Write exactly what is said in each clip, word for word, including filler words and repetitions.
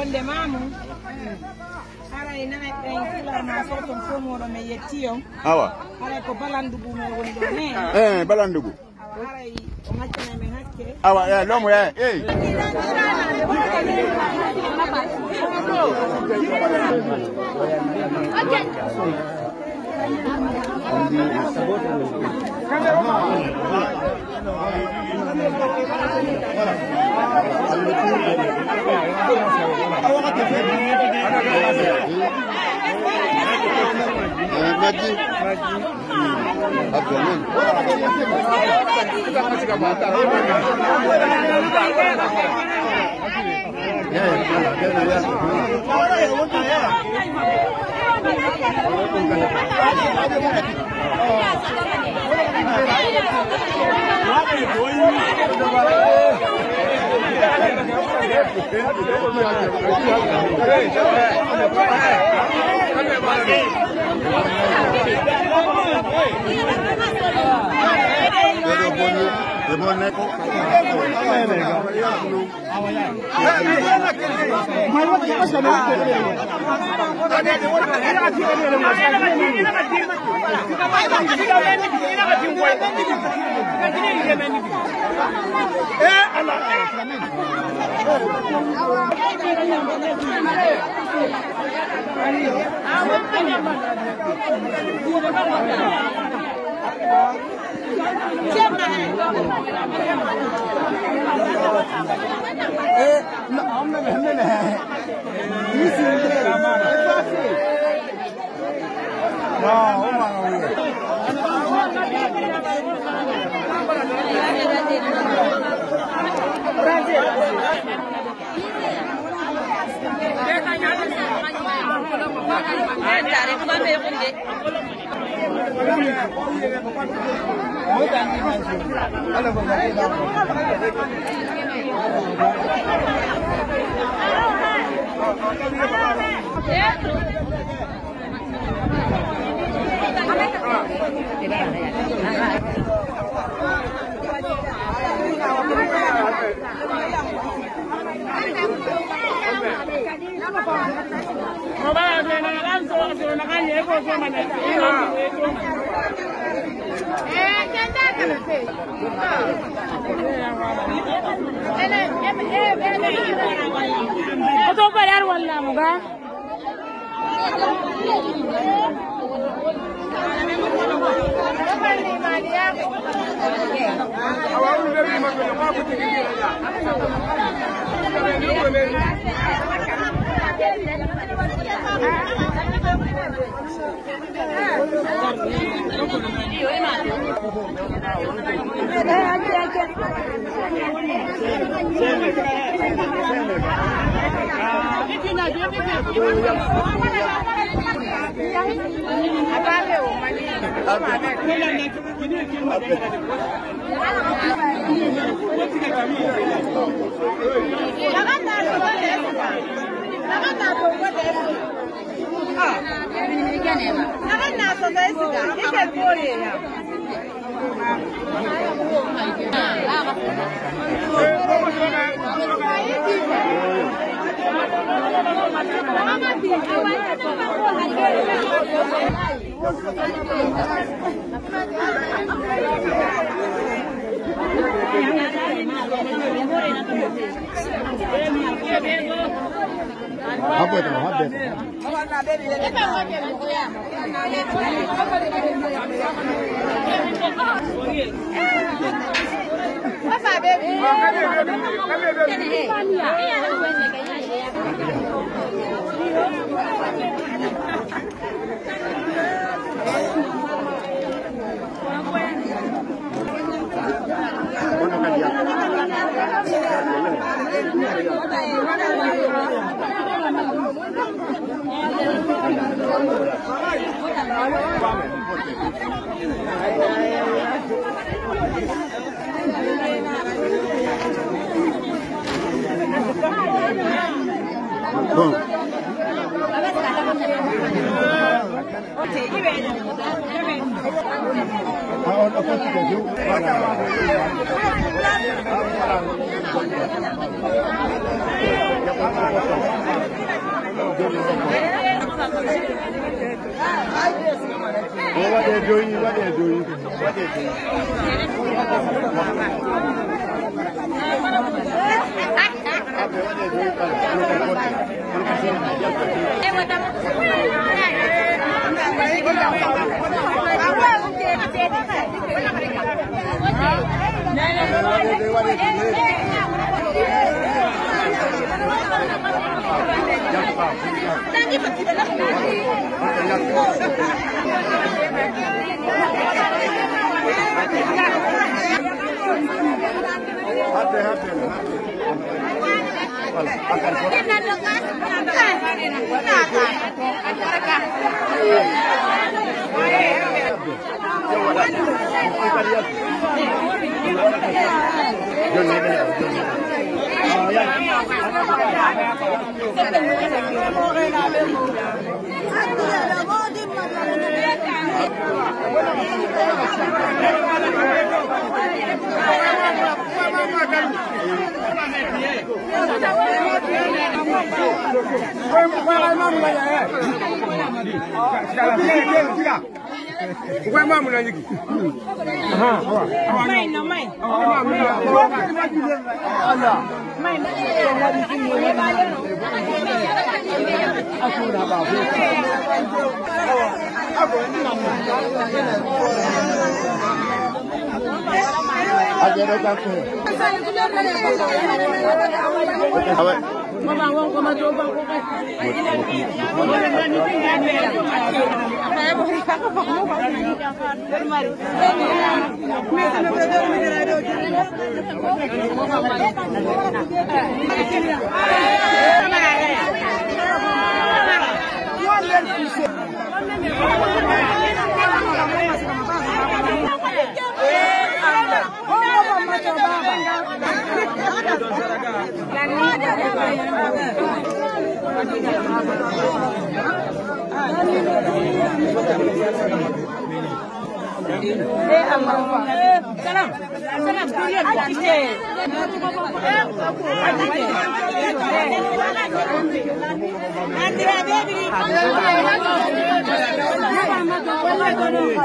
Wonde maamu, haray nana ɓen kilar ma soton fof moɗon, mi yetti on. Awa. Haray ko Balandugu mo woni ɗo ne. Eh, Balandugu. Awa, haray o ngaccanay men hakke. Awa, eh, lomo, eh, eh. Eh, Maggi. Maggi. Oto bari ar walla mo ga. Bon. O waɗe doyi, waɗe doyi, waɗe doyi. Ko koye mamu na jigi. Aha, awa. Awa. May no may. Awa, may. May. Awa. Awa. Salam. Salam.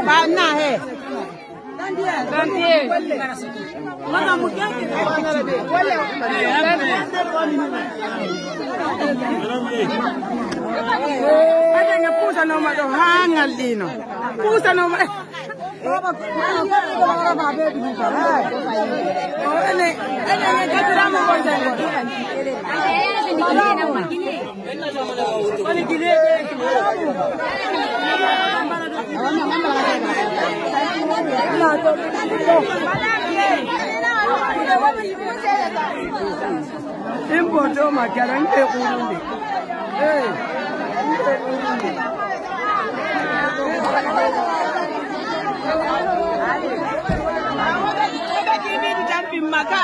Ba na he. Aɗa nga puusanoma ɗo haa ngal ɗino. Puusanoma. O ene, ene, ene, gadirama ko sen ko. Impoto ma karan ke kurunde. Eh. Maka.